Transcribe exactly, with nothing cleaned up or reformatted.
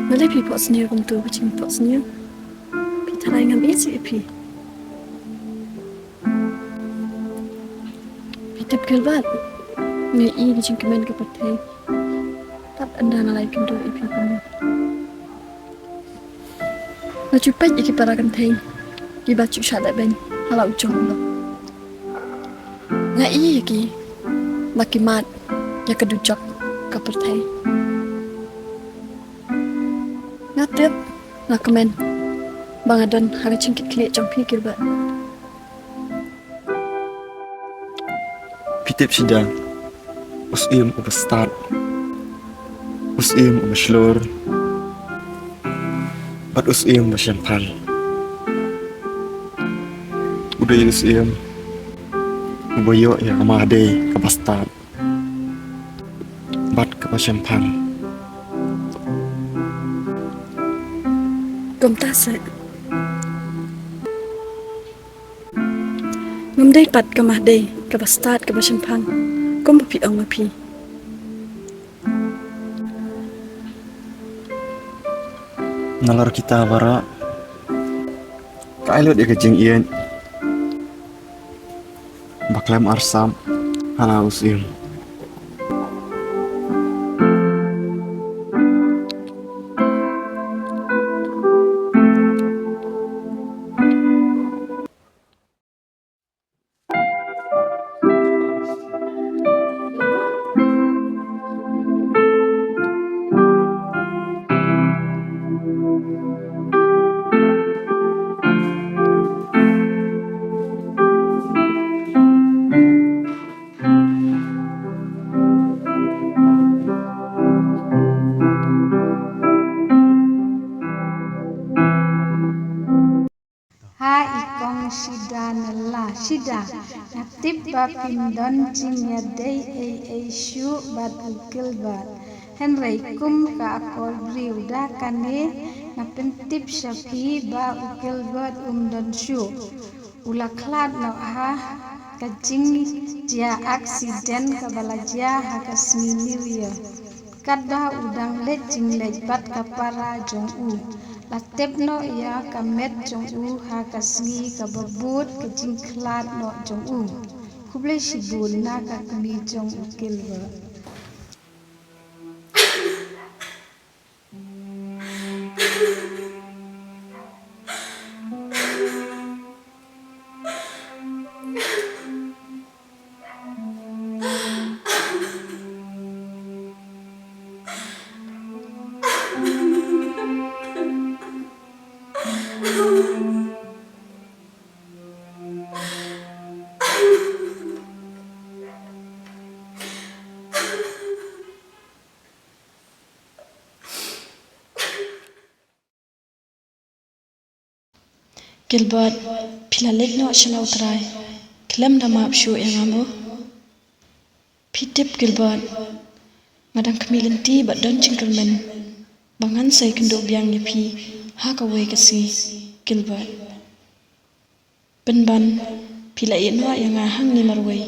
Balei phi phohsniew kumto, phi jingphohsniew? Phi tharai ngam ïeit shuh ïa phi. Phi tip Gilbert, nga ïohi ki jingkmen ka pyrthei. Tad ynda nga la ïakynduh ïa phi kumne. Nga ju peit ïa ki para kynthei kiba ju shah lehbeiñ ha la u jong u lok. Nga ïohi ïa ki ba ki mad ïa ka dujok ka pyrthei. Nga tip, nga kmen ba nga don ha ka jingkitkhlieh jong phi Gilbert. Phi tip shida, u syiem uba stad, u syiem uba shlur, bad u syiem uba shemphang. U dei u syiem uba ïoh ïa ka madei kaba stad bad kaba shemphang. Kumta seh. Ngam dei pat ka madei kaba stad kaba shemphang kumba phi ong ma phi. Nalor kita baroh, ka ai lut ïa ka jingïeit ba khlem arsap ha la u syiem. Ha i kong shida ne la shida, nga tip ba phin don jingïadei ei ei shuh bad u Gilbert. Hynrei kum ka akor briew da kane, nga pyntip sha phi ba u Gilbert um don shuh. U la khlad noh ha ka jingjia accident kaba la jia ha ka sngi New Year, katba u dang leit jingleit bad ka para jong u. La tep noh ïa ka met jong u ha ka sngi kaba bud ka jingkhlad noh jong u. Khublei shibun na ka kmie jong u Gilbert. Gilbert, phi la leit noh sha la U Trai khlem da map shuh ïa nga mo? Phi tip Gilbert, nga dang khmih lynti bad don jingkyrmen ba ngan sa ïakynduh biang ïa phi ha kawei ka sngi Gilbert. Pynban phi la ïeh noh ïa nga hangne marwei.